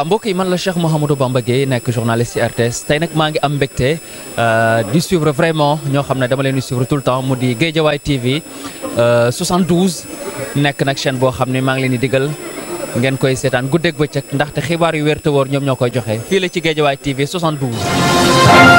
mbokk yi man la Cheikh Mouhamadou Bamba Gueye nekk journaliste ci RTS tey nag maa ngi am mbégte di suivre vraiment ñoo xam ne dama leen di suivre tout le temps mu di Guédiawaye TV 72 nekk nag chaîne boo xam ne maa ngi leen di digal ngeen koy seetaan guddeeg bëccëg ndaxte xibaar yu wér te wóor ñoom ñoo koy joxe fii la ci Guédiawaye TV 72.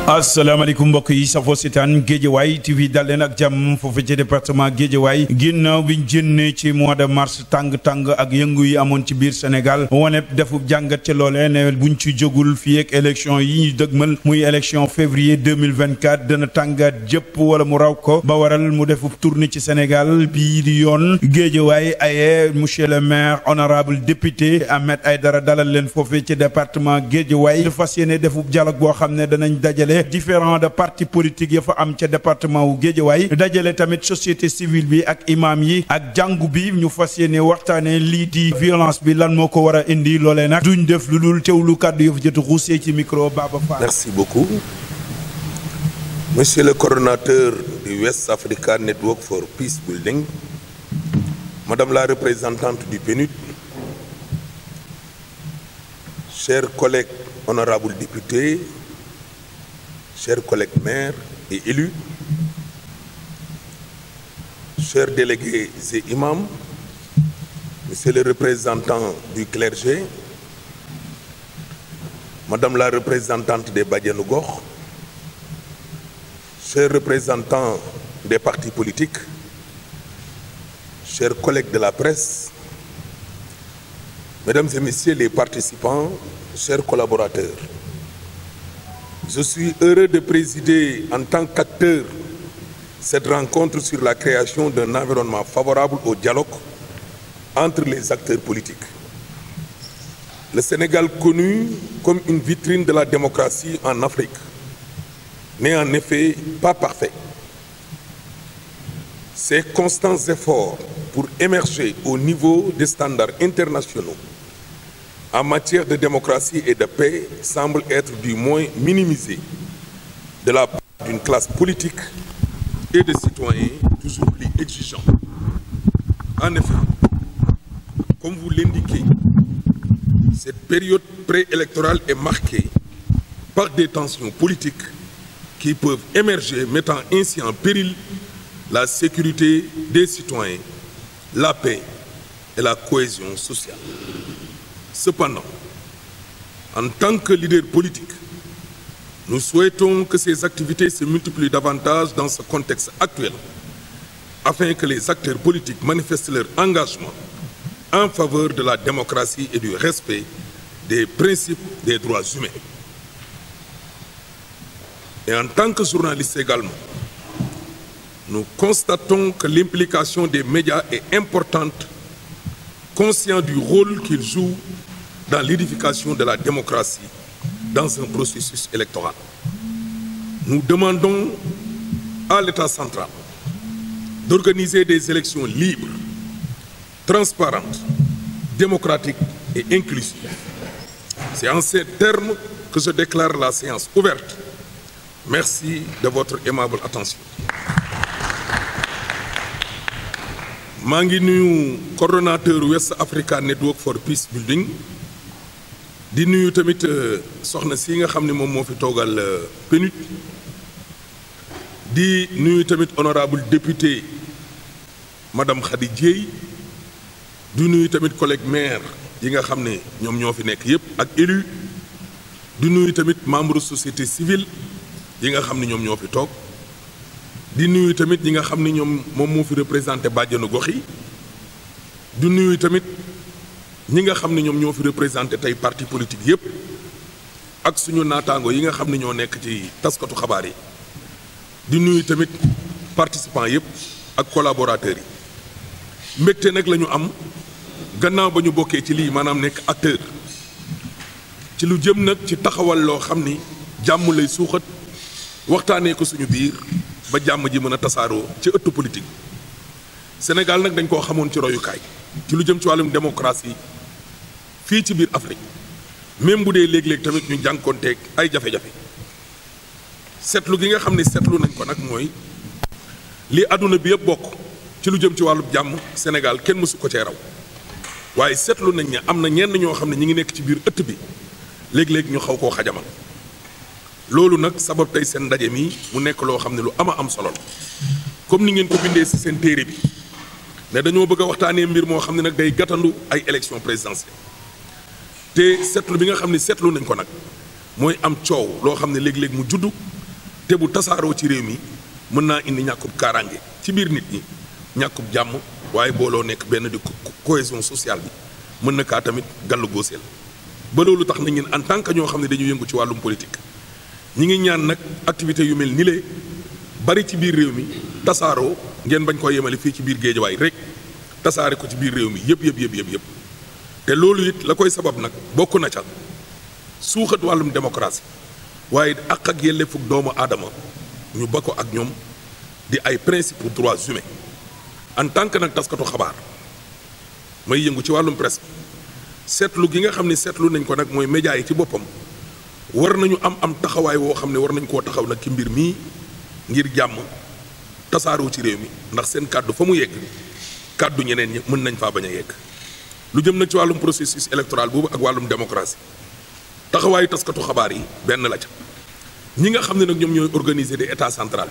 asalaamaaleykum mbokk yi safoo seetaan Guédiawaye TV dal leen ak jàmm foofu ci département Guédiawaye ginnaaw biñ génnee ci mois de mars tàng-tàng ak yëngu yi amoon ci biir Sénégal wane defub jàngat ci loolee ne buñ ci jógul fii ak élection yi ñu dëgmal muy élection février 2024 dana tàngaat jëpp wala mu raw ko ba waral mu defub tournée ci Sénégal bii di yoon Guédiawaye aye monsieur le maire honorable député Ahmed Aïdara dalal leen foofu ci département Guédiawaye du fas yéene defub dialogue boo xam ne danañ dajale différents de partis politiques ya fa am ca département wu Guédiawaye dajale tamit société civile bi ak imam yi ak jàngu bi ñu fas yéene waxtaane lii di violence bi lan moo ko war a indi loolee nag duñ def lu dul teewlu kàddu yu fa jot ruusee ci micro Baba Fall. Merci beaucoup. Monsieur le coordonnateur du West Africa Network for Peace Building, Madame la représentante du PNUD, chers collègues honorables députés, chers collègues maires et élus, chers délégués et imams, monsieur le représentant du clergé, madame la représentante des Badianou Gokh, chers représentants des partis politiques, chers collègues de la presse, mesdames et messieurs les participants, chers collaborateurs, je suis heureux de présider en tant qu'acteur cette rencontre sur la création d'un environnement favorable au dialogue entre les acteurs politiques. Le Sénégal, connu comme une vitrine de la démocratie en Afrique, n'est en effet pas parfait. Ces constants efforts pour émerger au niveau des standards internationaux en matière de démocratie et de paix semble être du moins minimisé de la part d'une classe politique et de citoyens toujours plus exigeants. En effet, comme vous l'indiquez, cette période préélectorale est marquée par des tensions politiques qui peuvent émerger, mettant ainsi en péril la sécurité des citoyens, la paix et la cohésion sociale. Cependant, en tant que leader politique, nous souhaitons que ces activités se multiplient davantage dans ce contexte actuel, afin que les acteurs politiques manifestent leur engagement en faveur de la démocratie et du respect des principes des droits humains. Et en tant que journaliste également, nous constatons que l'implication des médias est importante, conscients du rôle qu'ils jouent dans l'édification de la démocratie dans un processus électoral. Nous demandons à l'État central d'organiser des élections libres, transparentes, démocratiques et inclusives. C'est en ces termes que je déclare la séance ouverte. Merci de votre aimable attention. maa ngi nuyu coordonnateur West Africa Network for Peace Building di nuyu tamit soxna si nga xam ne moom moo fi toogal PNUD di nuyu tamit honorable député madame Khady Dieye di nuyu tamit collègue maire yi nga xam ne ñoom ñoo fi nekk yépp ak élu di nuyu tamit membre société civile yi nga xam ne ñoom ñoo fi toog di nuyu tamit ñi nga xam ni ñoom moom moo fi représenté bàjjanu gox yi di nuyu tamit ñi nga xam ne ñoom ñoo fi représenté tey parti politique yépp ak suñu naataango yi nga xam ne ñoo nekk ci taskatu xabaar yi di nuyu tamit participants yépp ak collaborateurs yi mbégte nag la ñu am gannaaw ba ñu bokkee ci lii maanaam nekk acteur ci lu jëm nag ci taxawal loo xam ni jàmm lay suuxat waxtaanee ko suñu biir ba jàmm ji mën a tasaaroo ci ëttu politique Sénégal nag dañ koo xamoon ci royukaay ci lu jëm ci wàllum démocratie fii ci biir Afrique même bu dee léeg-léeg tamit ñu jànkoonteeg ay jafe-jafe seetlu gi nga xam ne seetlu nañ ko nag mooy li àdduna bi yëpp bokk ci lu jëm ci wàllu jàmm Sénégal kenn mësu ko cee raw waaye seetlu nañ ne am na ñenn ñoo xam ne ñi ngi nekk ci biir ëtt bi léeg-léeg ñu xaw koo xajamal loolu nag sabab tey seen ndaje mi mu nekk loo xam ne lu am solo la comme ni ngeen ko bindee ci seen téere bi ne dañoo bëgg a waxtaanee mbir moo xam ne nag day gàttandu ay élection présidentielle te seetlu bi nga xam ne seetlu nañ ko nag mooy am coow loo xam ne léeg-léeg mu juddu te bu tasaaroo ci réew mi mën naa indi ñàkkub kaaraange ci biir nit ñi ñàkkub jàmm waaye booloo nekk benn di cohésion sociale bi mën na kaa tamit gàllu góoseel ba loolu tax na ñun en tant que ñoo xam ne dañu yëngu ci wàllum politique ñi ngi ñaan nag activité yu mel ni lee bari ci biir réew mi tasaaroo ngeen bañ koo yemale fii ci biir Géejawaay rek tasaare ko ci biir réew mi yëpp te loolu it la koy sabab nag bokk na ca suuxat wàllum démocratie waaye àq ak yelleefug doomu aadama ñu ba ko ak ñoom di ay principe pour droits humains en tant que nag taskatu xabaar may yëngu ci wàllum presse seetlu gi nga xam ne seetlu nañ ko nag mooy média yi ci boppam war nañu am taxawaay woo xam ne war nañ koo taxaw nag ci mbir mii ngir jàmm tasaaroo ci réew mi ndax seen kàddu fa mu yegg kàddu ñeneen ñi mën nañ faa bañ a yegg lu jëm nag ci wàllum processus électoral boobu ak wàllum démocratie taxawaayu taskatu xabaar yi benn la ca ñi nga xam ne nag ñoom ñooy organiser des états central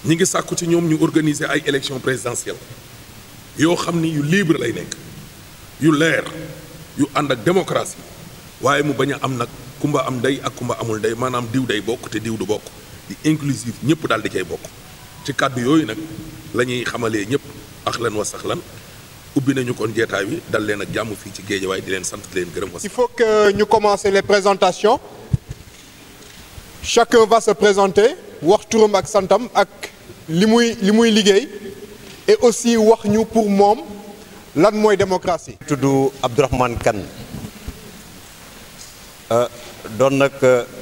ñi ngi sàkku ci ñoom ñu organiser ay élections présidentielles yoo xam ni yu libre lay nekk yu leer yu ànd ak démocratie waaye mu bañ a am nag kumba am ndey ak kumba amul ndey maanaam diw day bokk te diw du bokk di inclusive ñëpp daal di cay bokk ci kàddu yooyu nag la ñuy xamalee ñëpp axlan wa saxlan ubbi nañu kon jeetaay wi dal leen ak jàmm fii ci Géejawaay di leen sant di leen gërëm. Il faut que ñu commencer les présentations chacun va se présenter wax turam ak santam ak li muy liggéey et aussi wax ñu pour moom lan mooy démocratie. tudd Abdourahmane Kane doon nag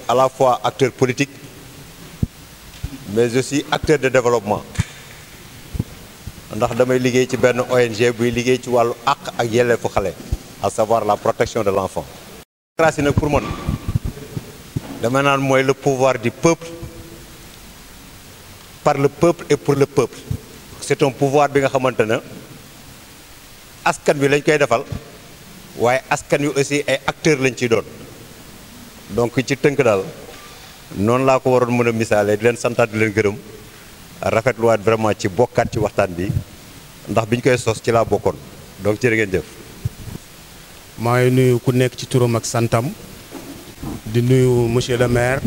à la fois acteur politique mais aussi acteur de développement ndax damay liggéey ci benn ONG buy liggéey ci wàllu àq ak yelleefu xale à savoir la protection de l'enfant. démocratie nag pour man dama naan mooy le pouvoir du peuple par le peuple et pour le peuple. c'est un pouvoir bi nga xamante ne askan wi lañ koy defal waaye askan wi aussi ay acteurs lañ ciy doon donc ci tënk daal noonu laa ko waroon mën a misaale di leen santaat di leen gërëm rafetluwaat vraiment ci bokkaat ci waxtaan bi ndax biñ koy sos ci laa bokkoon donc jërë ngeen jëf. maa ngi nuyu ku nekk ci turam ak santam di nuyu monsieur le maire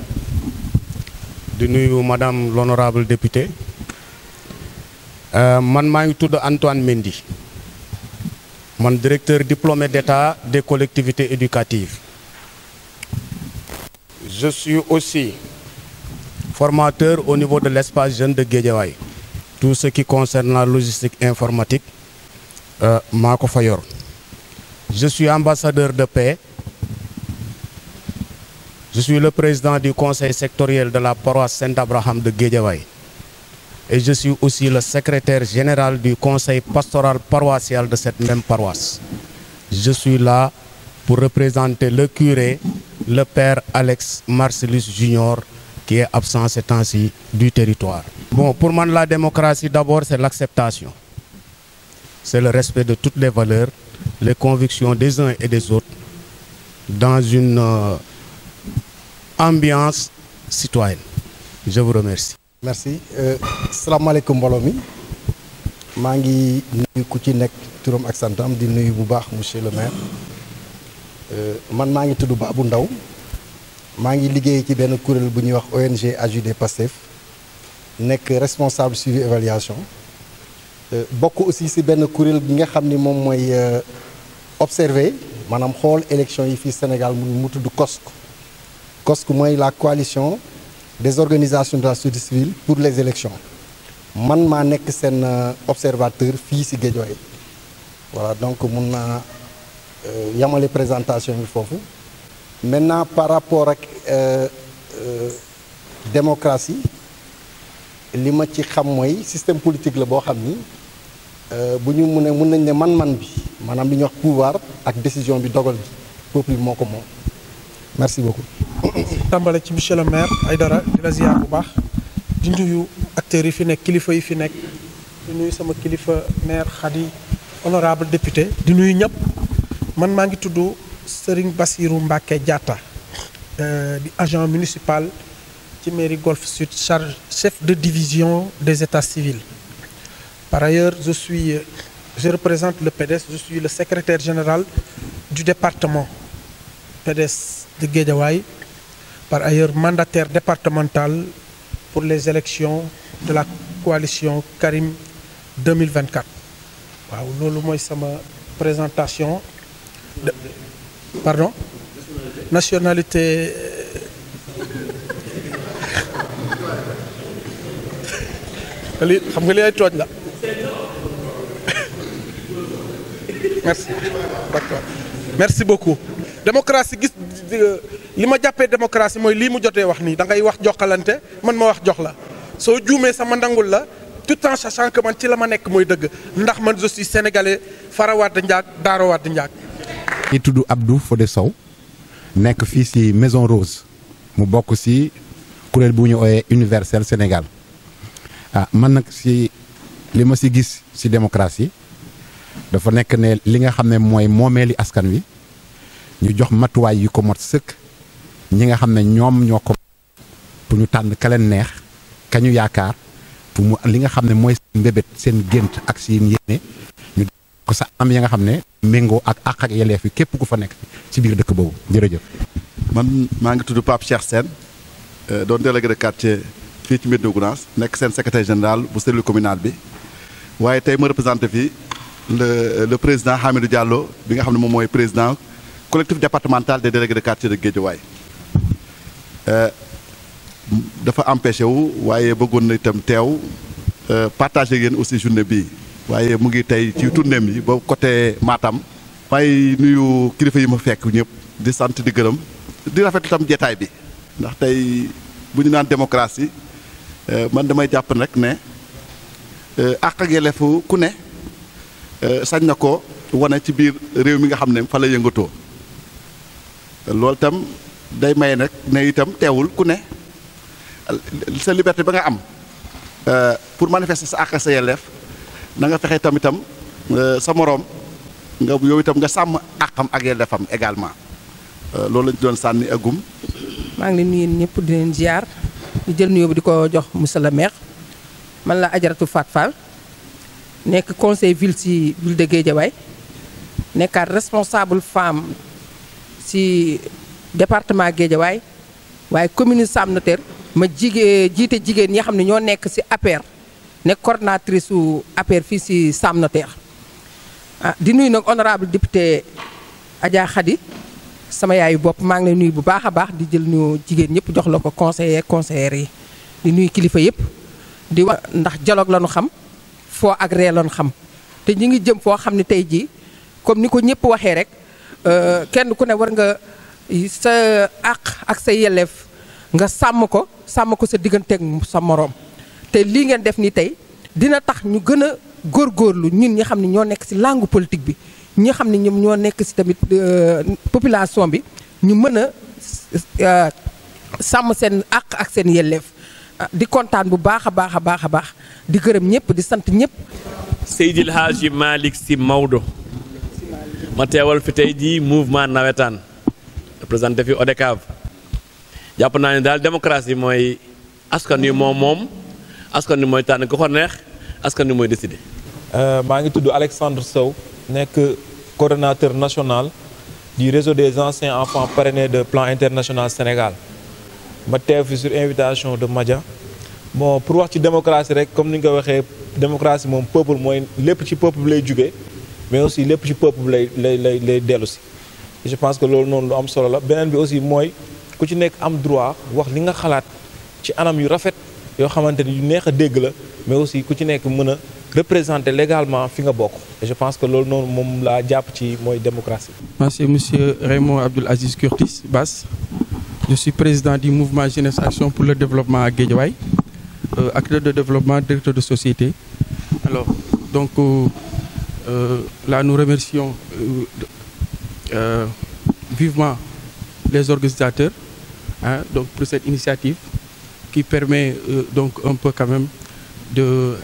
di nuyu madame l'honorable députée man maa ngi tudd Antoine Mendy man directeur diplômé d'État des collectivités éducatives. Je suis aussi formateur au niveau de l'espace jeune de Guédiawaye. Tout ce qui concerne la logistique informatique, maa ko fa yor. Je suis ambassadeur de paix. Je suis le président du conseil sectoriel de la paroisse Saint-Abraham de Guédiawaye. Et je suis aussi le secrétaire général du conseil pastoral paroissial de cette même paroisse. Je suis là pour représenter le curé, le père Alex Marcellus Junior, qui est absent ces temps-ci du territoire. Bon, pour moi, la démocratie, d'abord, c'est l'acceptation. C'est le respect de toutes les valeurs, les convictions des uns et des autres, dans une ambiance citoyenne. Je vous remercie. Merci. Salaamaaleykum mbooloo mi maa ngi nuyu ku ci nekk turam ak santam di nuyu bu baax monsieur le maire man maa ngi tudd Babou Ndaw maa ngi liggéey ci benn kuréel bu ñuy wax ONG AJD Pastef nekk responsable suivi évaluation bokk aussi ci benn kuréel bi nga xam ni moom mooy observer maanaam xool élection yi fii Sénégal mu tudd COSC. COSC mooy la coalition des organisations de la société civile pour les élections man maa nekk seen observateur fii ci Guédiawaye voilà donc mun naa yamale présentation bi foofu maintenant par rapport ak démocratie li ma ci xam mooy système politique la boo xam ni bu ñu mun nañ ne man-man bi maanaam li ñuy wax pouvoir ak décision bi dogal bi peuple bi moo ko moom merci beaucoup. tàmbale ci monsieur le maire Aïdara di la ziar bu baax di nuyu acteurs yi fi nekk kilifa yi fi nekk di nuyu sama kilifa maire Khady honorable député di nuyu ñëpp man maa ngi tudd Serigne Bassirou Mbacké Diatta di agent municipal ci mairie Golf Sud chef de division des états civils. Par ailleurs je représente le PDS, je suis le secrétaire général du département PDS de Guédiawaye, par ailleurs mandataire départemental pour les élections de la coalition Karim 2024. waaw loolu mooy sama présentation. Pardon? Nationalité. xam nga li ay tooñ la. Merci. D'accord. Merci beaucoup. démocratie gis li ma jàppee démocratie mooy lii mu jotee wax nii da ngay wax joxalante man ma wax jox la soo juumee sama ndangul la tout en sachant que man ci la ma nekk mooy dëgg ndax man je suis sénégalais Farawaad Ndiak Daarawaad Ndiak. di tudd Abdou Fodé Sow nekk fii ci Maison Rose mu bokk ci kuréel bu ñu ooyee Universel Sénégal man nag ci li ma ci gis ci démocratie dafa nekk ne li nga xam ne mooy moomeeli askan wi ñu jox matuwaay yu ko mot sëkk ñi nga xam ne ñoom ñoo ko pour ñu tànn ka leen neex ka ñu yaakaar pour mu li nga xam ne mooy seen mbébét seen gént ak seen yéene ñu ko sa am ya nga xam ne méngoo ak àq ak yelleef yi képp ku fa nekk ci biir dëkk boobu jërëjëf. man maa ngi tudd Pape Cheikh Sène doon délégué de quartier fii ci Médina Gounass nekk seen secrétaire général bu cellule communale bi waaye tey ma représenté fii le président Hamidou Diallo bi nga xam ne moom mooy président collectif départemental des délégués de quartier de Guédiawaye dafa empêché wu waaye bëggoon na itam teew partagé yéen aussi journée bii waaye mu ngi tey ci tournéem yi ba côté Matam may nuyu kilifa yi ma fekk ñëpp di sant di gërëm di rafet itam jeetaay bi ndax tey bu ñu naan démocratie man damay jàpp nag ne àq ak yelleefu ku ne sañ na ko wane ci biir réew mi nga xam ne fa la yëngatoo loolu itam day maye nag ne itam teewul ku ne sa liberté ba nga am pour manifester sa àq sa yelleef na nga fexe itam sa moroom nga yow itam nga sàmm àqam ak yelleefam également loolu lañ doon sànni agum. maa ngi leen nuyu ñëpp di leen ziar di jël nuyoo bi di ko jox monsieur le maire man la Adjaratou Fat Fall nekk conseil ville ci ville de Guédiawaye nekkaat responsable femme ci département Guédiawaye waaye commune Sam Notaire ma jiite jigéen ñi xam ne ñoo nekk ci APR nekk coordonnatrice su APR fii ci Sam Notaire di nuyu nag honorable député Adja Khady sama yaayu bopp maa ngi lay nuyu bu baax a baax di jël ñu jigéen ñëpp jox la ko conseiller conseillères yi di nuyu kilifa yëpp di wax ndax dialogue la ñu xam foo ak ree la ñu xam te ñi ngi jëm foo xam ne tey jii comme ni ko ñëpp waxee rek kenn ku ne war nga sa àq ak sa yelleef nga sàmm ko sa digganteeg sa moroom te lii ngeen def ni tey dina tax ñu gën a góorgóorlu ñun ñi xam ne ñoo nekk ci langue politique bi ñi xam ne ñoom ñoo nekk ci tamit population bi ñu mën a sàmm seen àq ak seen yelleef di kontaan bu baax a baax a baax a baax di gërëm ñëpp di sant ñëpp. Seydil Hadji Malick Sy Maodo ma teewal fi tey jii mouvement nawetaan représenté fi ODCAV jàpp naa ne daal démocratie mooy askan wi moom askan wi mooy tànn ko ko neex askan wi mooy décidé. maa ngi tudd Alexandre Sow nekk coordonnateur national du réseau des anciens enfants parrainés de plan international Sénégal ma teew fi sur invitation de Madia bon pour wax ci démocratie rek comme ni nga ko waxee démocratie moom peuple mooy lépp ci peuple bi lay jugee mais aussi lépp ci peuple bi lay dellu si je pense que loolu noonu lu am solo la beneen bi aussi mooy ku ci nekk am droit wax li nga xalaat ci anam yu rafet yoo xamante ni yu neex a dégg la mais aussi ku ci nekk mën a représenter légalement fi nga bokk et je pense que loolu noonu moom laa jàpp ci mooy démocratie. Merci monsieur Raymond Abdoul Aziz Curtis Bass. Je suis président du mouvement Jeunesse Action pour le développement à Guédiawaye, acteur de développement, directeur de société. Alors, donc là nous remercions vivement les organisateurs donc pour cette initiative qui permet donc un peu quand même de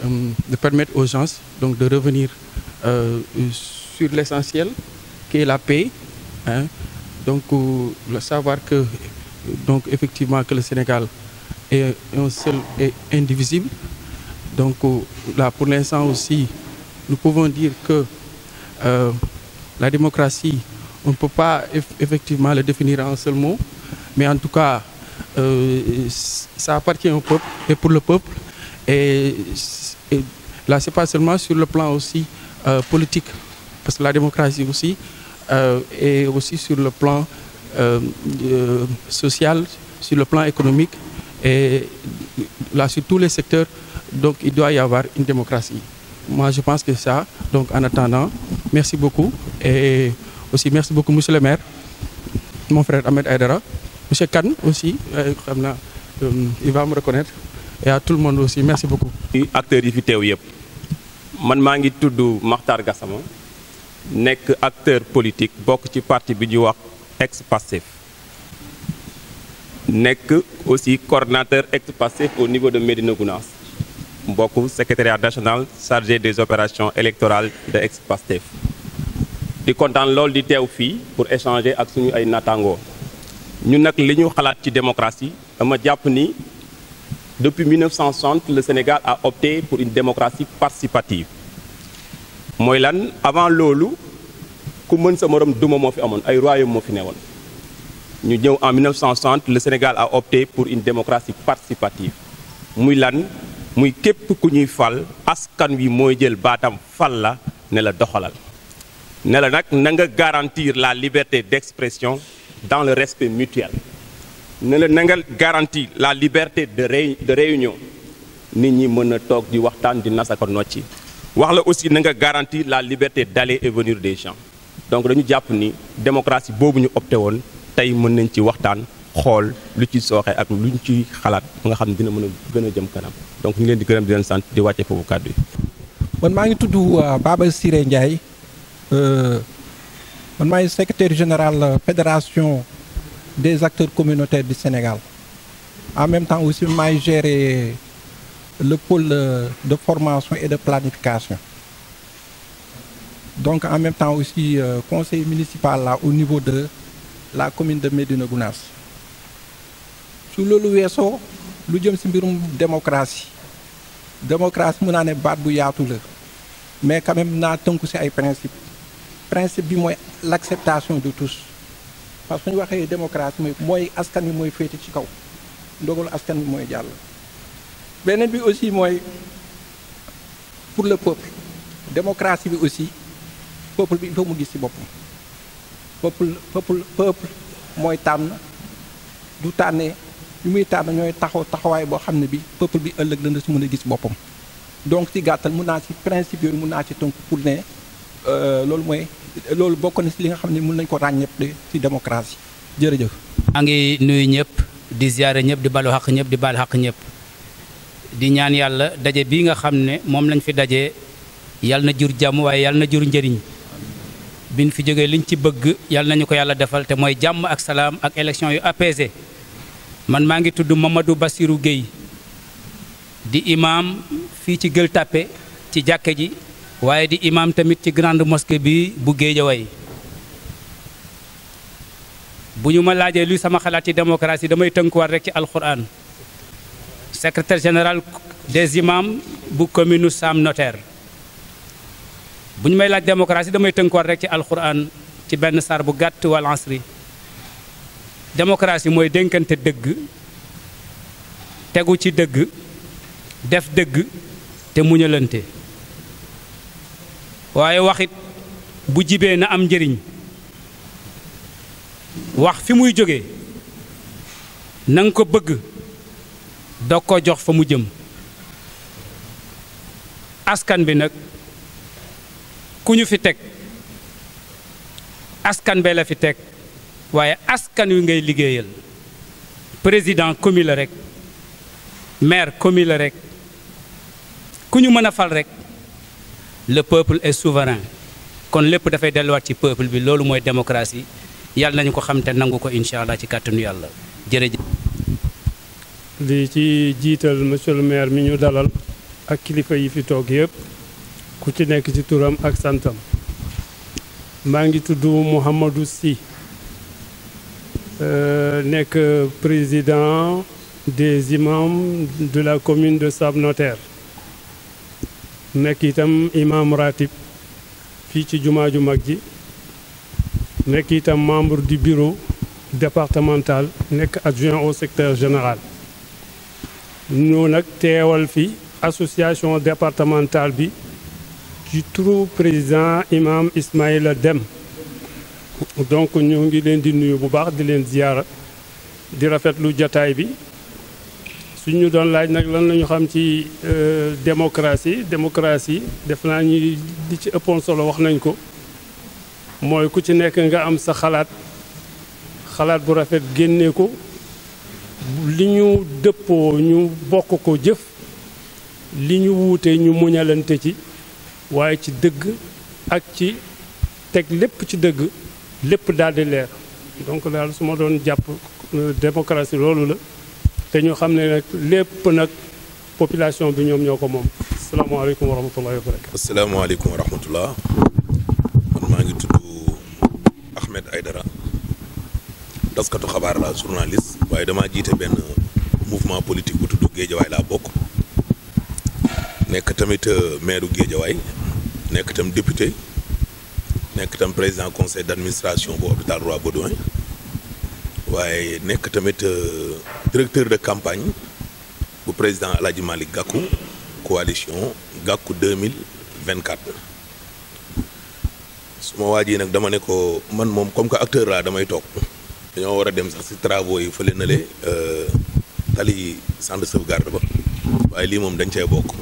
de permettre aux gens donc de revenir sur l'essentiel qui est la paix, hein. Donc le savoir que donc effectivement que le Sénégal est un seul et indivisible. Donc là pour l'instant aussi nous pouvons dire que la démocratie, on ne peut pas effectivement le définir en un seul mot, mais en tout cas ça appartient au peuple et pour le peuple. Et là c'est pas seulement sur le plan aussi politique, parce que la démocratie aussi est aussi sur le plan social, sur le plan économique, et là sur tous les secteurs, donc il doit y avoir une démocratie. Moi je pense que ça, donc en attendant, merci beaucoup, et aussi merci beaucoup monsieur le maire, mon frère Ahmed Aïdara, monsieur Kane aussi, il va me reconnaître, et à tout le monde aussi, merci beaucoup. Acteurs yi fi teew yëpp man maa ngi tudd Makhtar Gassama nekk acteur politique bokk ci parti bi ñuy wax ex-Pastef, nekk aussi coordinateur ex-Pastef au niveau de Médina Gounass, bokk secrétariat national chargé des opérations électorales de ex-Pastef. Di kontaan lool di teew fii pour échanger ak suñu ay naataangoo. Ñun nag li ñu xalaat ci démocratie dama jàpp ni depuis 1960 le Sénégal a opté pour une démocratie participative. Mooy lan avant loolu ku mën sa morom duma moo fi amoon, ay royaume moo fi newoon. Ñu ñëw en 1960 le Sénégal a opté pour une démocratie participative. Muy lan muy képp ku ñuy fal askan wi mooy jël baatam fal la ne la doxalal, ne la nag na nga garantir la liberté d'expression dans le respect mutuel, ne la na nga garantir la liberté de réunion, nit ñi mën a toog di waxtaan di nasaka nocci, wax la aussi na nga garantir la liberté d'aller et venir des gens. Donc dañu jàpp ni démocratie boobu ñu opté woon tey mën nañ ci waxtaan xool lu ci sooxe ak lu ñu ci xalaat ba nga xam ne dina mën a gën a jëm kanam. Donc ñu leen di gërëm di leen sant di wàcce foofu kàddu yi. man maa ngi tudd Baba Siré Ndiaye, man maay secrétaire général fédération des acteurs communautaires du Sénégal. En même temps aussi maay gérer le pôle de formation et de planification. Donc en même temps aussi conseiller municipal là au niveau de la commune de Médina Gounass. Su loolu weesoo lu jëm ci mbirum démocratie mën naa ne baat bu yaatu la, mais quand même naa tënku ci ay principe bi mooy l'acceptation de tous, parce que ñu waxee démocratie mooy askan wi mooy féete ci kaw, ndogalu askan wi mooy jàll. Beneen bi aussi mooy pour le peuple, démocratie bi aussi peuple bi il faut mu gis ci boppam. Peuple mooy tànn, du tànnee yu muy tànn ñooy taxawaay boo xam ne bi peuple bi ëllëg dana ci mën a gis boppam. Donc ci gàttal mun naa ci principe yooyu mun naa ci tënk pour ne loolu bokk na ci li nga xam ne mun nañ ko ràññeep ci démocratie. Jërëjëf. maa ngi nuyu ñëpp di ziyaare ñëpp di balu xaq ñëpp di baal xaq ñëpp di ñaan yàlla daje bii nga xam ne moom lañ fi daje yàlla na jur jàmm waaye yàlla na jur njëriñ. biñ fi jógee liñ ci bëgg yàlla nañu ko yàlla defal te mooy jàmm ak salaam ak élection yu apaisé. Man maa ngi tudd Mamadou Bassirou Gueye di imam fii ci Gueule Tapée ci jàkke ji, waaye di imam tamit ci grande mosquée bi bu Guédiawaye. bu ñu ma laajee luy sama xalaat ci démocratie damay tënkuwaat rek ci alquran. Secrétaire général des imams bu commune Sam Notaire. bu ñu may laaj démocratie damay tënkuwaat rek ci alquran ci benn sar bu gàtt wal asri. Démocratie mooy dénkante dëgg, tegu ci dëgg, def dëgg te muñalante. waaye waxit bu jibee na am njëriñ, wax fi muy jógee na nga ko bëgg doog ko jox fa mu jëm. askan bi nag ku ñu fi teg askan bee la fi teg, waaye askan wi ngay liggéeyal. Président commune la rek, maire commune la rek, ku ñu mën a fal rek le peuple est souverain. kon lépp dafay delluwaat ci peuple bi, loolu mooy démocratie. yàlla nañu ko xam te nangu ko incha allah ci kàttanu yàlla. jërëjëf. di ci jiital monsieur le maire mi ñu dalal ak kilifa yi fi toog yëpp ku ci nekk ci turam ak santam maa ngi tudd Mouhamadou Sy nekk président des imams de la commune de Sam Notaire nekk itam imam ratib fii ci jumaa ju mag ji nekk itam membre du bureau départemental nekk adjoint au secrétaire général ñu nag teewal fi association départementale bi ci turu président imam Ismaïla Dem donc ñu ngi leen di nuyu bu baax di leen ziyaara di rafetlu jataay bi suñu doon laaj nag lan la ñu xam ci démocratie def naa ñi di ci ëppoon solo wax nañ ko mooy ku ci nekk nga am sa xalaat bu rafet génnee ko li ñu dëppoo ñu bokk ko jëf li ñu wuute ñu muñalante ci waaye ci dëgg ak ci teg lépp ci dëgg lépp daal di leer donc daal su ma doon jàpp démocratie loolu la te ñu xam ne nag lépp nag population bi ñoom ñoo ko moom. asalaamaaleykum wa rahmatullahi wa barakatu. asalaamaaleykum wa rahmatullah man maa ngi tudd Ahmed Aïdara taskatu xabaar la journaliste waaye damaa jiite benn mouvement politique bu tudd Géejawaay laa bokk nekk tamit maire Géejawaay nekk tam député nekk tam président conseil d'administration bu hôpital Roi Baudouin waaye nekk tamit directeur de campagne bu président El Hadji Malick Gakou coalition Gakou 2024 su ma waajee nag dama ne ko man moom comme que acteur laa damay toog dañoo war a dem sax ci travaux yi fële na le tali centre de sauvegarde ba waaye lii moom dañ cee bokk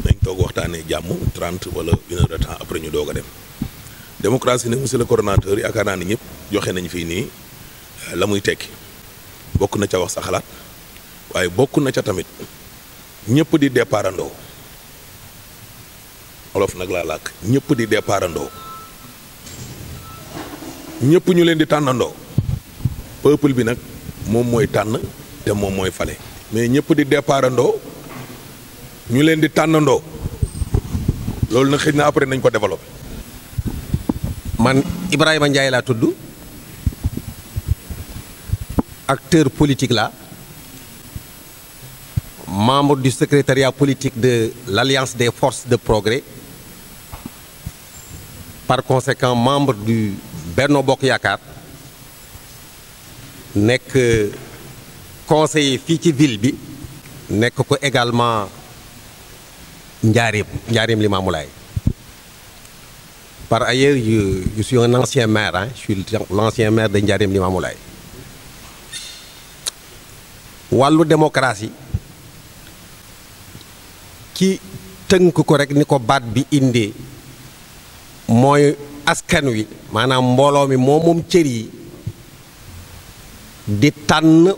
dañ toog waxtaanee jàmm 30 wala 1 heure de temps après ñu doog a dem démocratie nag monsieur le coordonnateur yaakaar naa ni ñëpp joxe nañ fii nii la muy tekki bokk na ca wax sa xalaat waaye bokk na ca tamit ñëpp di départandoo olof nag laa làkk ñëpp di départandoo ñëpp ñu leen di tànnandoo peuple bi nag moom mooy tànn te moom mooy fale mais ñëpp di départandoo ñu leen di tànnandoo loolu nag xëy na après nañ ko développé. man Ibrahima Ndiaye laa tudd acteur politique là membre du secrétariat politique de l'Alliance des forces de progrès par conséquent membre du Benno Bokk Yaakaar nekk conseiller fii ci ville bi nekk ko également Njaareem Limamoulaye. Par ailleurs, je suis un ancien maire, hein? Je suis l'ancien maire de Ndiarème Limamoulaye. Wàllu démocratie ki tënk ko rek ni ko baat bi indee mooy askan wi maanaam mbooloo mi moom cër yi di tànn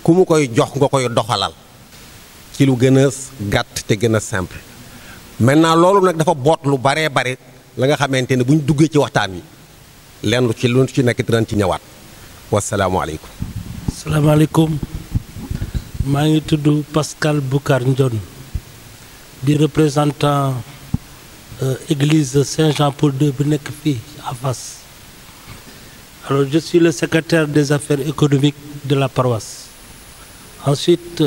ku mu koy jox nga koy doxalal ci lu gën a gàtt te gën a simple. Maintenant loolu nag dafa boot lu baree bare la nga xamante ne bu ñu duggee ci waxtaan wi lenn lu ci nekk dinañ ci ñëwaat wasalaamualeykum. salaamaaleykum maa ngi tudd Pascal Boucar Ndione di représentant église Saint-Jean-Paul II bi nekk fii à Fass. Alors je suis le secrétaire des affaires économiques de la paroisse. Ensuite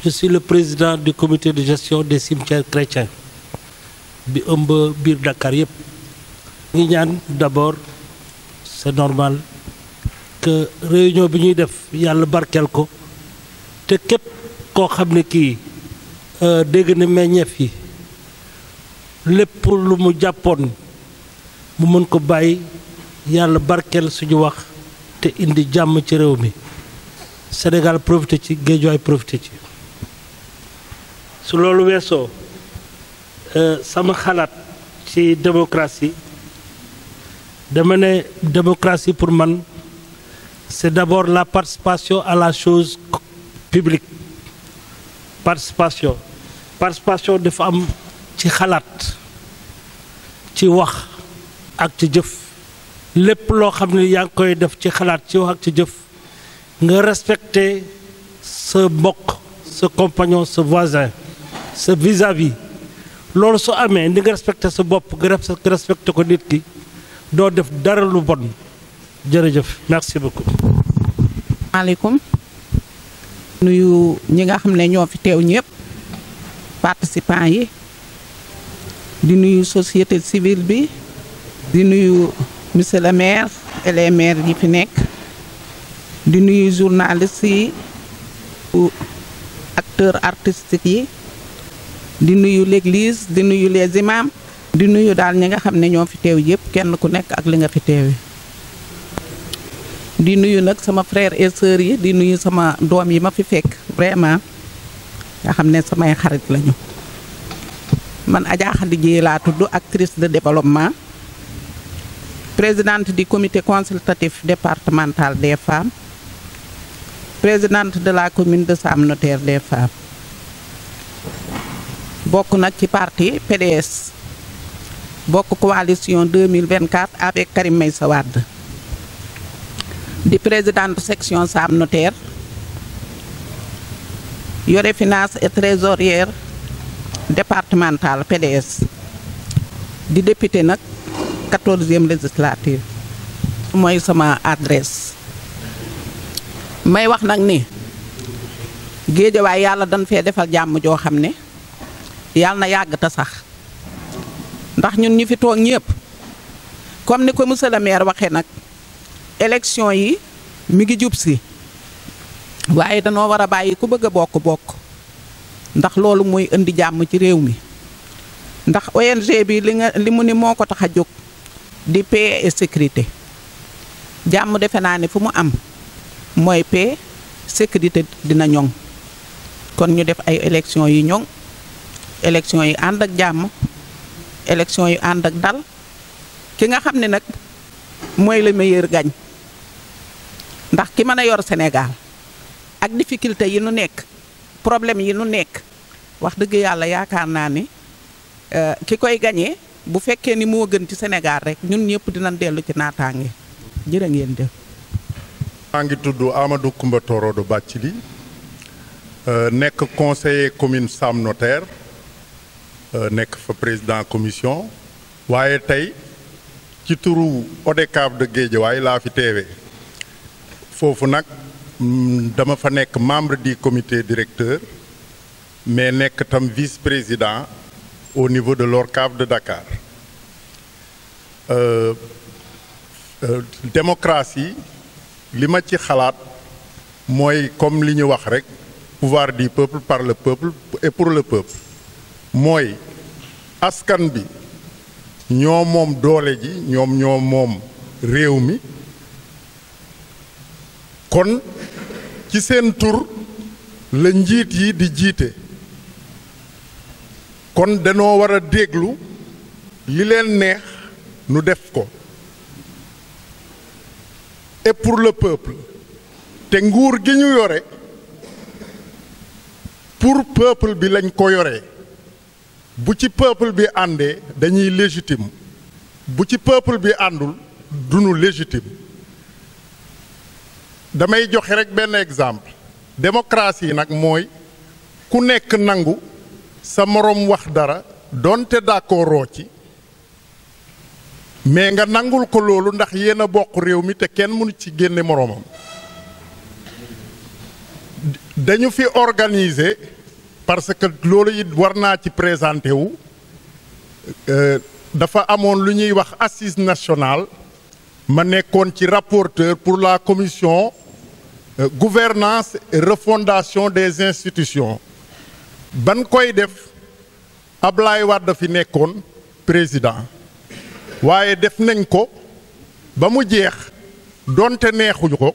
je suis le président du comité de gestion des cimetières chrétiens bi ëmb biir Dakar yëpp. ngi ñaan d'abord c'est normal que réunion bi ñuy def yàlla barkeel ko te képp koo xam ne kii dégg na meññeef yi lépp lu mu jàppoon mu mën ko bàyyi yàlla barkeel suñu wax te indi jàmm ci réew mi Sénégal profité ci Guédiawaye profité ci su loolu weesoo sama xalaat ci démocratie dama ne démocratie pour man c'est d'abord la participation à la chose publique participation dafa am ci xalaat ci wax ak ci jëf lépp loo xam ne yaa ngi koy def ci xalaat ci wax ak ci jëf nga respecter sa mbokk sa compagnon sa voisin sa vis-à-vis loolu su amee ni nga respecté sa bopp nga respecté ko nit ki doo def dara lu bon jërëjëf merci beaucoup. maaleykum nuyu ñi nga xam ne ñoo fi teew ñëpp participants yi di nuyu société civile bi di nuyu monsieur le maire et les maires yi fi nekk di nuyu journalistes yi acteurs artistiques yi di nuyu l'église di nuyu les imams di nuyu daal ñi nga xam ne ñoo fi teew yëpp kenn ku nekk ak li nga fi teewee di nuyu nag sama frères et sœurs yi di nuyu sama doom yi ma fi fekk vraiment nga xam ne samay xarit lañu man Adja Khady Dieye laa tudd actrice de développement présidente du comité consultatif départemental des femmes présidente de la commune de Sam Notaire des femmes bokk nag ci parti PDS bokk coalition 2024 avec Karim Meïssa Wade di présidente section Sam Notaire yore finance et trésorière départementale PDS di député nag 14e législature mooy sama adresse may wax nag ni Géejawaay yàlla dañ fee defal jàmm joo xam ne yàlla na yàgg te sax ndax ñun ñi fi toog ñëpp comme ni ko monsieur le maire waxee nag élection yi mi ngi jub si waaye danoo war a bàyyi ku bëgg a bokk ndax loolu mooy indi jàmm ci réew mi ndax ONG bi li mu ni moo ko tax a jóg di paix et sécurité jàmm defe naa ne fu mu am mooy paix sécurité dina ñoŋ kon ñu def ay élection yu ñoŋ élection yi ànd ak jàmm élection yu ànd ak dal ki nga xam ne nag mooy le meilleur gagne ndax ki mën a yor Sénégal ak difficulté yi nu nekk problème yi nu nekk wax dëgg yàlla yaakaar naa ni ki koy gañee bu fekkee ni moo gën ci Sénégal rek ñun ñëpp dinañ dellu ci naataange jërë ngeen def. maa ngi tudd Amadou Koumba Torodo Bathily nekk conseiller commune Sam Notaire nekk fa président commission waaye tey ci turu ODCAV de Guédiawaye laa fi teewee foofu nag dama fa nekk membre du comité directeur mais nekk tam vice-président au niveau de l'ORCAV de Dakar démocratie li ma ci xalaat mooy comme li ñu wax rek pouvoir du peuple par le peuple et pour le peuple mooy askan bi ñoo moom doole ji ñoom ñoo moom réew mi kon ci seen tur la njiit yi di jiite kon danoo war a déglu li leen neex nu def ko et pour le peuple te nguur gi ñu yore pour peuple bi lañ ko yore bu ci peuple bi àndee dañuy légitime bu ci peuple bi àndul duñu légitime damay joxe rek benn exemple démocratie nag mooy ku nekk nangu sa moroom wax dara donte d'accordoo ci mais nga nangul ko loolu ndax yéen a bokk réew mi te kenn mënu ci génne moroomam dañu fi organiser parce que loolu it war naa ci présenté wu dafa amoon lu ñuy wax assise nationale ma nekkoon ci rapporteur pour la commission gouvernance et refondation des institutions ban koy def Ablaye Wade fi nekkoon président waaye def nañ ko ba mu jeex donte neexuñu ko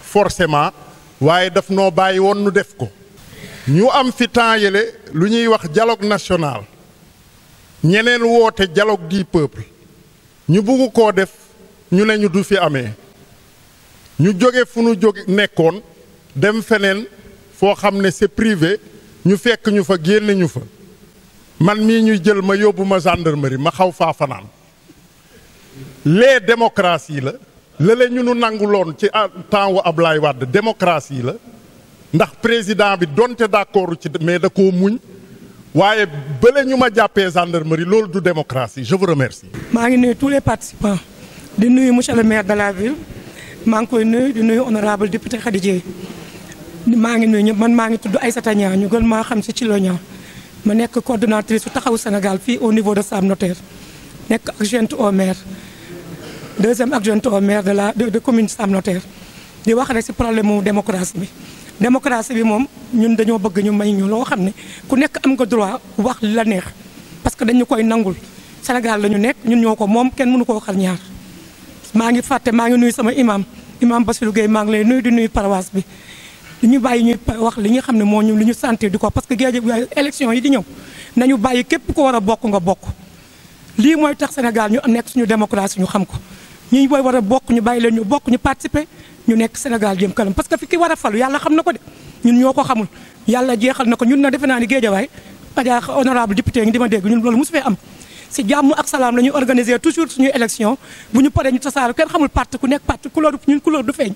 forcément waaye daf noo bàyyi woon nu def ko ñu am fi temps yële lu ñuy wax dialogue national ñeneen woote dialogue du peuple ñu bugg koo def ñu ne ñu du fi amee ñu jóge fu nu jóge nekkoon dem feneen foo xam ne c'est privé ñu fekk ñu fa génne ñu fa man mii ñuy jël ma yóbbu ma gendarmerie ma xaw faa fanaan les démocratie la ñu nu nanguloon ci temps wu Ablaye Wade démocratie la ndax président bi donte d'accord ci mais da koo muñ waaye bële ñu ma jàppee gendarmerie loolu du démocratie. Je vous remercie. maa ngi nuyu tous les participants di nuyu monsieur le maire de la ville maa ngi koy nuyu di nuyu honorable député Khady Dieye maa ngi nuyu ñëpp man maa ngi tudd Aïssata Niang ñu gën maa xam ci Thilo Niang ma nekk coordonnatrice su Taxawu Sénégal fii au niveau de Sam Notaire nekk adjointe au maire deuxième adjointe au maire de commune Sam Notaire di wax rek ci problème mu démocratie bi. démocratie bi moom ñun dañoo bëgg ñu may ñu loo xam ne ku nekk am nga droit wax li la neex parce que dañu koy nangul Sénégal la ñu nekk ñun ñoo ko moom kenn mënu koo xar ñaar maa ngi fàtte maa ngi nuyu sama imam Bassirou Gueye maa ngi lay nuyu di nuyu paroisse bi di ñu bàyyi ñuy wax li nga xam ne moo ñu li ñu sentir di ko parce que Guédiawaye élection yi di ñëw nañu bàyyi képp ko war a bokk nga bokk lii mooy tax Sénégal ñu nekk suñu démocratie ñu xam ko ñi booy war a bokk ñu bàyyi leen ñu bokk ñu participer ñu nekk Sénégal jëm kanam parce que fi ki war a falu yàlla xam na ko de ñun ñoo ko xamul yàlla jeexal na ko ñun na defe naa ni Guédiawaye Adja honorable député ngi di ma dégg ñun loolu mosu fee am si jàmm ak salaam la ñuy organiser toujours suñuy élection bu ñu paree ñu tasaare kenn xamul parti ku nekk parti couleur ñun couleur du feeñ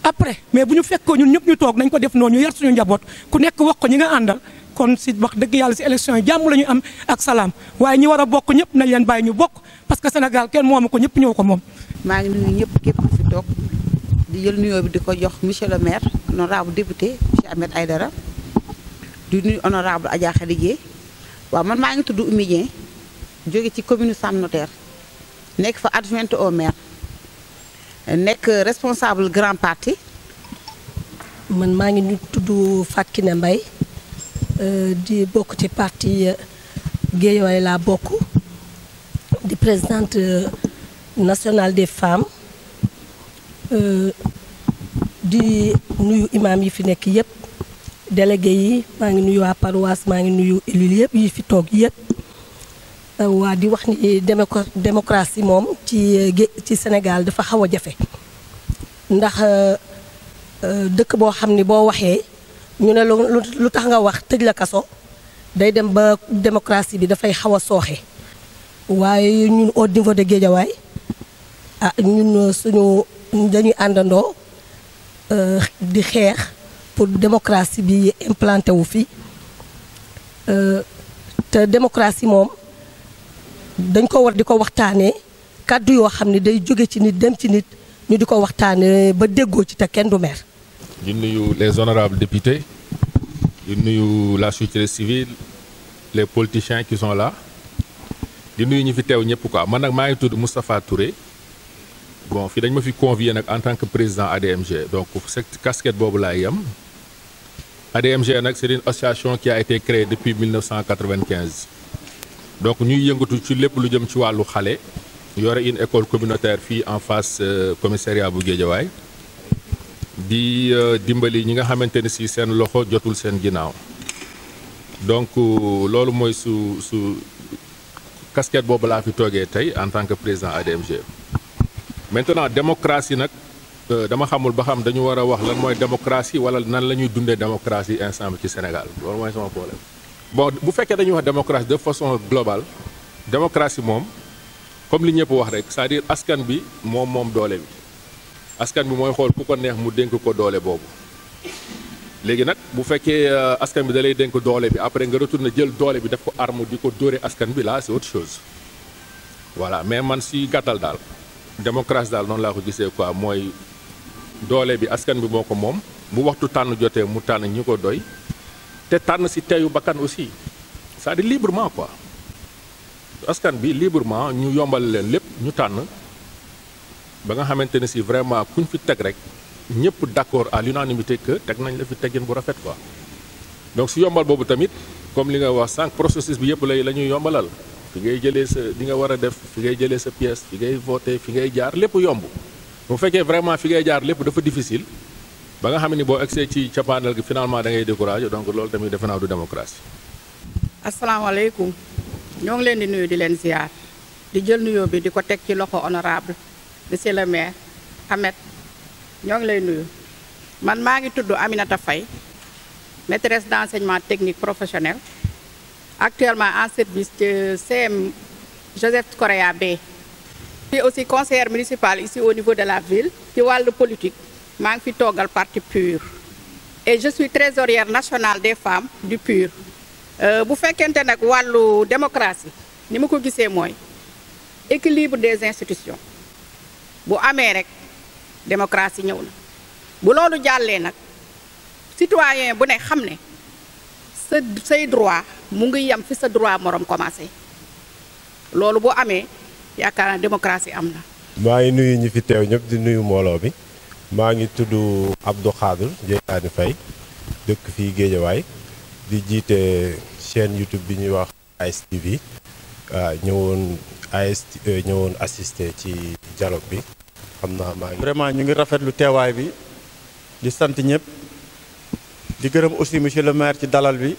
après mais bu ñu fekkoo ñun ñëpp ñu toog nañ ko def noonu ñu yar suñu njaboot ku nekk wax ko ñi nga àndal kon si wax dëgg yàlla si élection yi jàmm la ñu am ak salaam waaye ñi war a bokk ñëpp nañ leen bàyyi ñu bokk parce que Sénégal kenn moomu ko ñëpp ñëw ko moom. maa ngi nuyu ñëpp képp ku fi toog di jël nuyoo bi di ko jox monsieur le maire honorable député monsieur Ahmed Aïdara di nuyu honorable Adja Khady Dieye waaw man maa ngi tudd Oumy Dieng jóge ci commune Sam Notaire nekk fa adjointe au maire nekk responsable grand parti. man maa ngi tudd Fatou Kiné Mbaye di bokk ci parti Guédiawaye laa bokk di présidente nationale des femmes di nuyu imam yi fi nekk yëpp délégué yi maa ngi nuyu waa paroisse maa ngi nuyu élus yëpp yi fi toog yëpp waa di wax ni démocratie moom ci Sénégal dafa xaw a jafe ndax dëkk boo xam ni boo waxee ñu ne lu tax nga wax tëj la kaso day dem ba démocratie bi dafay xaw a sooxe waaye ñun au niveau de Guédiawaye ah ñun suñu dañuy àndandoo di xeex pour démocratie bi implanté wu fi te démocratie moom dañ ko war di ko waxtaanee kàddu yoo xam ne day jóge ci nit dem ci nit ñu di ko waxtaanee ba déggoo ci te kenn du mer. di nuyu les honorables députés di nuyu la société civile les politiciens qui sont là di nuyu ñi fi teew ñëpp quoi man nag maa ngi tudd Moustapha Touré bon fii dañ ma fi convié nag en tant que président ADMG donc cette casquette boobu laay yem ADMG nag c'est une association qui a été créée depuis 1995 donc ñuy yëngatu ci lépp lu jëm ci wàllu xale yore une école communautaire fii en face commissariat bu Guédiawaye di dimbali ñi nga xamante ne si seen loxo jotul seen ginnaaw donc loolu mooy su casquette boobu laa fi toogee tey en tant que président ADMG. maintenant démocratie nag dama xamul ba xam dañu war a wax lan mooy démocratie wala nan la ñuy dundee démocratie ensemble ci Sénégal loolu mooy sama problème. bon bu fekkee dañuy wax démocratie de façon globale démocratie moom comme li ñëpp wax rek c'est-à-dire askan bi moom doole bi. askan bi mooy xool ku ko neex mu dénk ko doole boobu léegi nag bu fekkee askan bi da lay dénk doole bi après nga retourné jël doole bi def ko arme di ko dóore askan bi là c'est autre chose voilà mais man si gàttal daal démocratie daal noonu laa ko gisee quoi mooy doole bi askan bi moo ko moom bu waxtu tànn jotee mu tànn ñi ko doy te tànn si teyu bakkan aussi c'est-à-dire librement quoi askan bi librement ñu yombal leen lépp ñu tànn ba nga xamante ne si vraiment kuñ fi teg rek ñëpp d'accord à l'unanimité que teg nañ la fi teggin bu rafet quoi donc si yombal boobu tamit comme li nga wax sànq processus bi yëpp la ñuy yombalal fi ngay jëlee sa li nga war a def fi ngay jëlee sa pièce fi ngay voter fi ngay jaar lépp yomb bu fekkee vraiment fi ngay jaar lépp dafa difficile ba nga xam ni boo egsee ci cappaandal gi finalement da ngay décourager donc loolu tamit defe naa du démocratie. asalaamaaleykum ñoo ngi leen di nuyu di leen ziar di jël nuyoo bi di ko teg ci loxo honorable monsieur le maire Ahmed ñoo ngi lay nuyu man maa ngi tudd Aminata Faye maîtresse d'enseignement technique professionnel actuellement en service ci CM Joseph Correa B. Je suis aussi conseillère municipale ici au niveau de la ville ci wàllu politique maa ngi fi toogal parti PUR et je suis trésorière nationale des femmes du PUR. bu fekkente nag wàllu démocratie ni ma ko gisee mooy équilibre des institutions bu amee rek démocratie ñëw na bu loolu jàllee nag citoyen bu ne xam ne say droit mu ngi yem fi sa droit morom commencé loolu bu amee yaakaar naa démocratie am na. maa ngi nuyu ñi fi teew ñëpp di nuyu mbooloo bi maa ngi tudd Abdou Khadir Dieylaani Faye dëkk fii Géejawaay di jiite chaîne YouTube bi ñuy wax ASTV ñëwoon assister ci dialogue bi xam naa maa ngi. vraiment ñu ngi rafetlu teewaay bi di sant ñëpp di gërëm aussi monsieur le maire ci dalal bi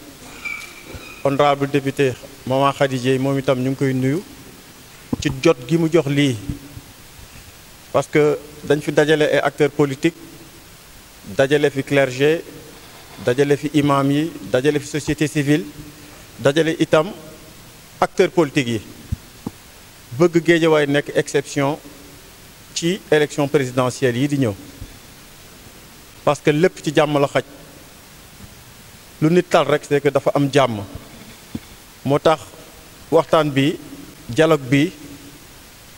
honorable député Maman Khady Dieye moom itam ñu ngi koy nuyu ci jot gi mu jox lii parce que dañ fi dajale ay acteurs politiques dajale fi clergé dajale fi imam yi dajale fi société civile dajale itam acteurs politiques yi bëgg Géejawaay nekk exception ci élection présidentielle yi di ñëw parce que lépp ci jàmm la xaj lu nit tal rek c'est que dafa am jàmm moo tax waxtaan bi dialogue bi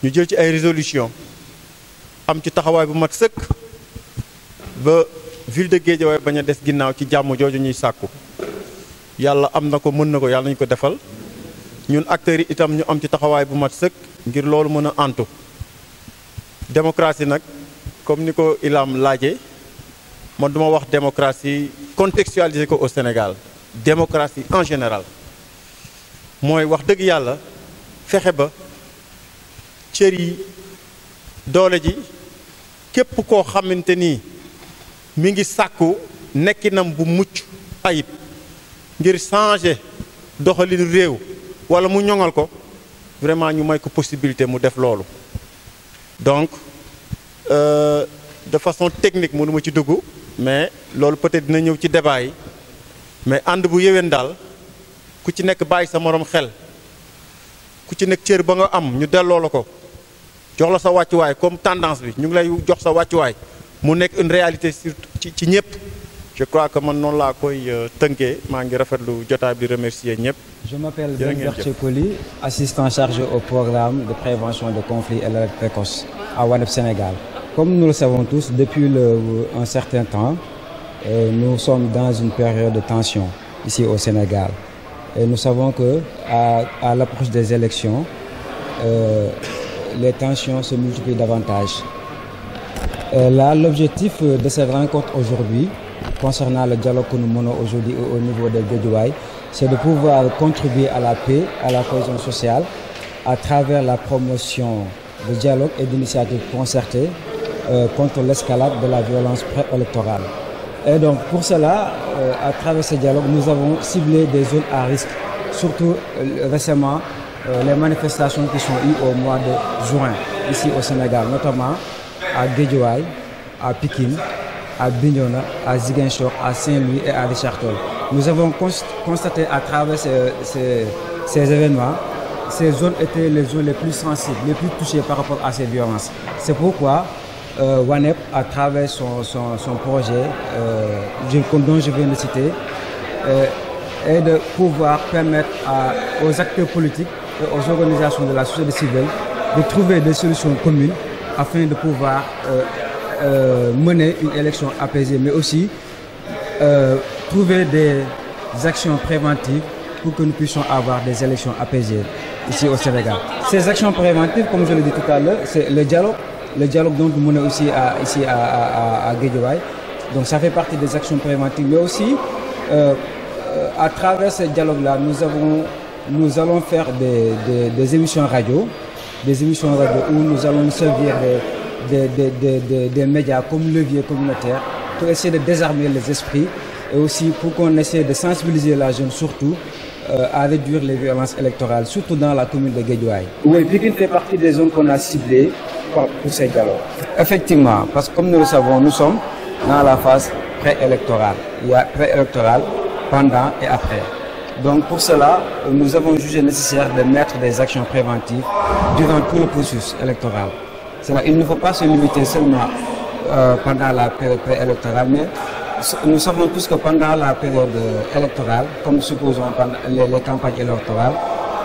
ñu jël ci ay résolution am ci taxawaay bu mat sëkk ba ville de Guédiawaye bañ a des ginnaaw ci jàmm jooju ñuy sàkku yàlla am na ko mën na ko yàlla nañu ko defal ñun acteurs yi itam ñu am ci taxawaay bu mat sëkk ngir loolu mën a antu démocratie nag comme ni ko Ilam laajee man duma wax démocratie contextualiser ko au Sénégal démocratie en général mooy wax dëgg yàlla fexe ba cër yi doole ji képp koo xamante ni mi ngi sàkku nekkinam bu mucc ayib ngir changer doxalinu réew wala mu ñoŋal ko vraiment ñu may ko possibilité mu def loolu donc de façon technique mënu ma ci dugg mais loolu peut-être dina ñëw ci débat yi mais ànd bu yéwén daal ku ci nekk bàyyi sa morom xel ku ci nekk cër ba nga am ñu delloo la ko jox la sa wàccuwaay comme tendance bi ñu ngi lay jox sa wàccuwaay mu nekk une réalité surtout ci ñëpp je crois que man noonu laa koy tënkee maa ngi rafetlu jotaay bi remercier ñëpp. Je m'appelle Benberche Koli, assistant chargé au programme de prévention de conflits et d'alerte précoce à WANEP Sénégal. Comme nous le savons tous, depuis un certain temps, nous sommes dans une période de tension ici au Sénégal. Et nous savons qu'à l'approche des élections, les tensions se multiplient davantage. Là, l'objectif de cette rencontre aujourd'hui, concernant le dialogue que nous menons aujourd'hui au niveau de Guédiawaye, c'est de pouvoir contribuer à la paix, à la cohésion sociale, à travers la promotion de dialogue et d'initiatives concertées contre l'escalade de la violence préélectorale. Et donc pour cela, à travers ce dialogue, nous avons ciblé des zones à risque, surtout récemment les manifestations qui sont eues au mois de juin ici au Sénégal, notamment à Guédiawaye, à Pikine, à Bignona, à Ziguinchor, à Saint-Louis et à Richard-Toll. Nous avons constaté à travers ces événements, ces zones étaient les zones les plus sensibles, les plus touchées par rapport à ces violences. C'est pourquoi WANEP, à travers son projet dont je viens de citer, est de pouvoir permettre aux acteurs politiques et aux organisations de la société civile de trouver des solutions communes afin de pouvoir mener une élection apaisée, mais aussi trouver des actions préventives pour que nous puissions avoir des élections apaisées ici au Sénégal. Ces actions préventives, comme je l'ai dit tout à l'heure, c'est le dialogue dont nous menons ici à Guédiawaye. Donc ça fait partie des actions préventives, mais aussi à travers ce dialogue-là, nous allons faire des émissions radio, où nous allons nous servir des médias comme levier communautaire pour essayer de désarmer les esprits et aussi pour qu'on essaie de sensibiliser la jeune surtout à réduire les violences électorales, surtout dans la commune de Guédiawaye. Oui, Pikine fait partie des zones qu'on a ciblées pour ces dialogues. Effectivement, parce que comme nous le savons, nous sommes dans la phase préélectorale. Il y a préélectoral, pendant et après. Donc pour cela, nous avons jugé nécessaire de mettre des actions préventives durant tout le processus électoral. Il ne faut pas se limiter seulement pendant la période préélectorale, mais nous savons tous que pendant la période électorale, comme supposons pendant les campagnes électorales,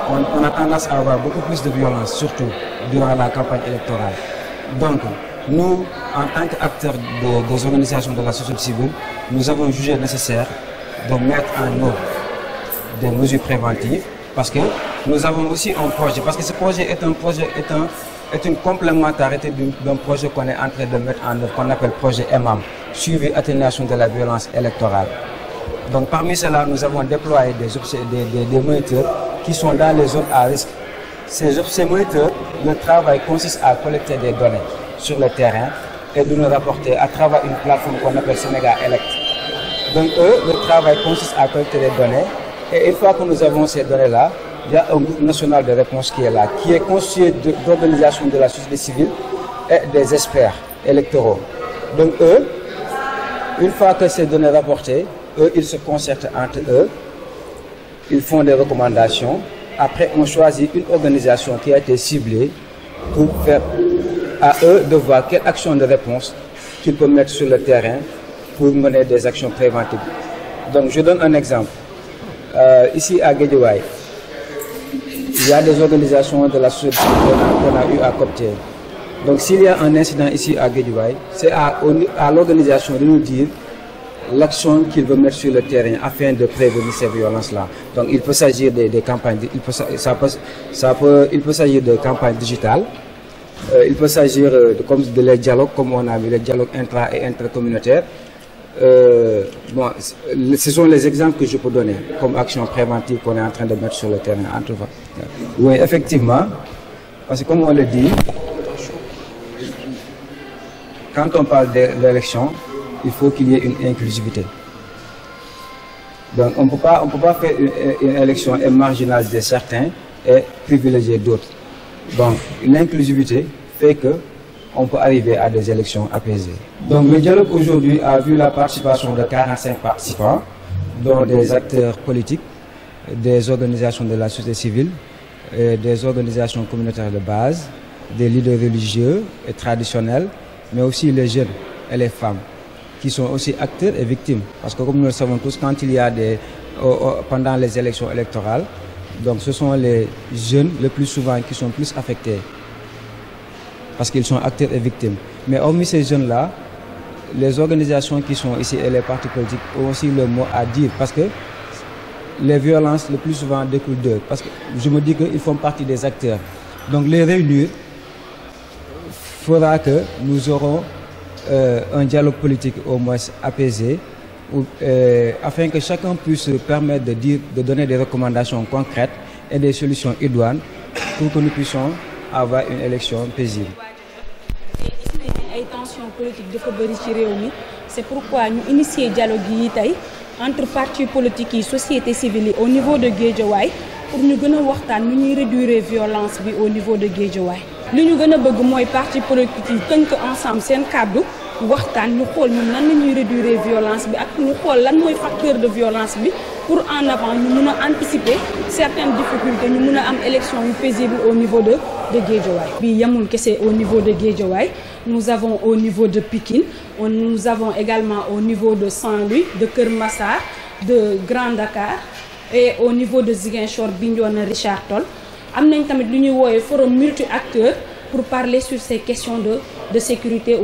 on a tendance à avoir beaucoup plus de violence, surtout durant la campagne électorale. Donc, nous, en tant qu'acteurs des organisations de la société civile, nous avons jugé nécessaire de mettre en œuvre des mesures préventives parce que nous avons aussi un projet, parce que ce projet est une complémentarité d'un projet qu'on est en train de mettre en œuvre, qu'on appelle projet EMAM, suivi atténuation de la violence électorale. Donc parmi cela, nous avons déployé des moniteurs qui sont dans les zones à risque. Ces moniteurs, le travail consiste à collecter des données sur le terrain et de nous rapporter à travers une plateforme qu'on appelle Sénégal Elect. Donc le travail consiste à collecter des données et une fois que nous avons ces données-là, il y a un groupe national de réponse qui est là, qui est constitué d'organisations de la société civile et des experts électoraux. Donc eux, une fois que ces données rapportées, eux, ils se concertent entre eux, ils font des recommandations. Après, on choisit une organisation qui a été ciblée pour faire à eux de voir quelle action de réponse qu'ils peuvent mettre sur le terrain pour mener des actions préventives. Donc, je donne un exemple. Ici à Guédiawaye, il y a des organisations de la société qu'on a eu à coopter. Donc, s'il y a un incident ici à Guédiawaye, c'est à l'organisation de nous dire l'action qu'il veut mettre sur le terrain afin de prévenir ces violences-là. Donc, il peut s'agir des campagnes, il peut s'agir de campagnes digitales, il peut s'agir de les dialogues, comme on a vu, les dialogues intra- et intercommunautaires. Bon, ce sont les exemples que je peux donner comme action préventive qu'on est en train de mettre sur le terrain. Oui, effectivement, parce que comme on le dit, quand on parle d'élection, il faut qu'il y ait une inclusivité. Donc on ne peut pas faire une élection et marginaliser certains et privilégier d'autres. Donc l'inclusivité fait que on peut arriver à des élections apaisées. Donc le dialogue aujourd'hui a vu la participation de 45 participants, dont des acteurs politiques, des organisations de la société civile, des organisations communautaires de base, des leaders religieux et traditionnels, mais aussi les jeunes et les femmes, qui sont aussi acteurs et victimes. Parce que comme nous le savons tous, quand il y a pendant les élections électorales, donc ce sont les jeunes le plus souvent qui sont plus affectés, parce qu'ils sont acteurs et victimes. Mais hormis ces jeunes-là, les organisations qui sont ici et les partis politiques ont aussi le mot à dire, parce que les violences le plus souvent découlent d'eux. Parce que je me dis qu'ils font partie des acteurs. Donc les réunir fera que nous aurons un dialogue politique au moins apaisé, afin que chacun puisse se permettre de donner des recommandations concrètes et des solutions idoines pour que nous puissions avoir une élection paisible. ay tensions politiques dafa bëri ci réew mi c'est pourquoi ñu initier dialogue yi tey entre partis politiques yi société civile yi au niveau de Guédiawaye pour ñu gën a waxtaan nu ñuy réduire violence bi au niveau de Guédiawaye. li ñu gën a bëgg mooy partis politiques yi tënk ensemble seen kàddu waxtaan ñu xool ñun nan la ñuy réduire violence bi ak ñu xool lan mooy facteur de violence bi pour en avant ñu mun a anticiper certaines difficultés ñu mun a am élection yu paisible au niveau de Guédiawaye. bi yamul kese au niveau de Guédiawaye, nous avons au niveau de Pikine, nous avons également au niveau de Saint-Louis, de Keur Massar, de Grand Dakar et au niveau de Ziguinchor, Bignona, Richard Toll. Am nañ tamit lu ñuy woowe forum multi-acteurs pour parler sur ces questions de sécurité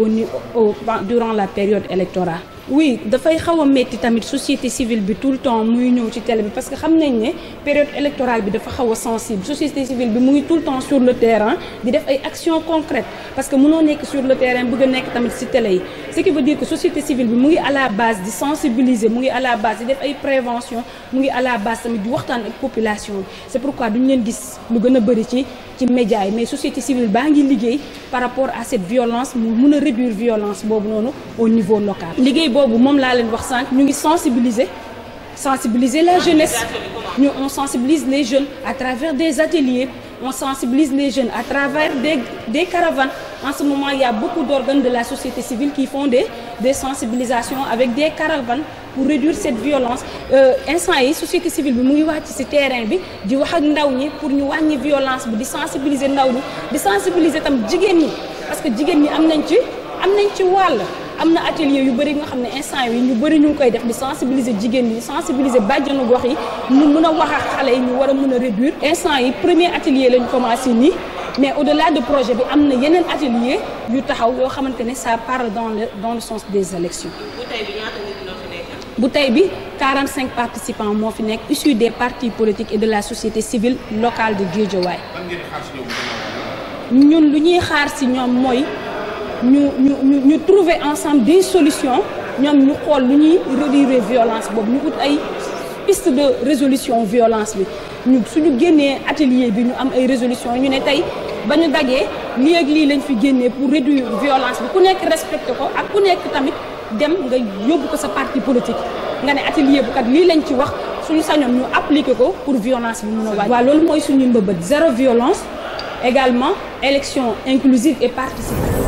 durant la période électorale. Oui, dafay xaw a metti tamit société civile bi tout le temps muy ñëw ci télé bi parce que xam nañ ne période électorale bi dafa xaw a sensible. Société civile bi mu ngi tout le temps sur le terrain di def ay actions concrètes parce que mënoo nekk sur le terrain bëgg a nekk tamit ci télé yi. Ce qui veut dire que société civile bi mu ngi à la base di sensibiliser, mu ngi à la base di def ay prévention, mu ngi à la base tamit di waxtaan ak population bi. C'est pourquoi duñu leen gis lu gën a bëri ci médias yi mais société civile baa ngi liggéey par rapport à cette violence mu mun a réduire violence boobu noonu au niveau local. Liggéey boobu moom laa leen wax sànq ñu ngi sensibiliser la jeunesse. On sensibilise les jeunes à travers des ateliers, on sensibilise les jeunes à travers des caravanes. En ce moment, il y a beaucoup d'organes de la société civile qui font des sensibilisations avec des caravanes pour réduire cette violence. Instant yi société civile bi mu ngi wàcc ci terrain bi di wax ak ndaw ñi pour ñu wàññi violence bi di sensibiliser ndaw ñi di sensibiliser tam jigéen ñi parce que jigéen ñi am nañ ci wàll. am na atelier yu bëri nga xam ne instant yi ñu bëri ñu ngi koy def di sensibiliser jigéen ñi sensibiliser bàjjanu gox yi ñu mën a wax ak xale yi ñu war a mën a réduire instant yi premier atelier lañ commencé nii mais au-delà de projet bi am na yeneen atelier yu taxaw yoo xamante ne ça parle dans le sens des élections. bu tey bi 45 participants moo fi nekk issus des partis politiques et de la société civile locale de Guédiawaye. ñun lu ñuy xaar ci ñoom mooy ñu trouver ensemble des solutions ñoom ñu xool lu ñuy réduire violence boobu ñu ut ay piste de résolution violence bi ñu suñu génnee atelier bi ñu am ay résolution ñu ne tey ba ñu dagee lii ak lii lañ fi génnee pour réduire violence bi ku nekk respecté ko ak ku nekk tamit dem nga yóbbu ko sa parti politique nga ne atelier bu kat lii lañ ci wax suñu sañoon ñu appliquer ko pour violence bi mun a wàññi. waaw loolu mooy suñu mbëbët zéro violence également élection inclusive et participative.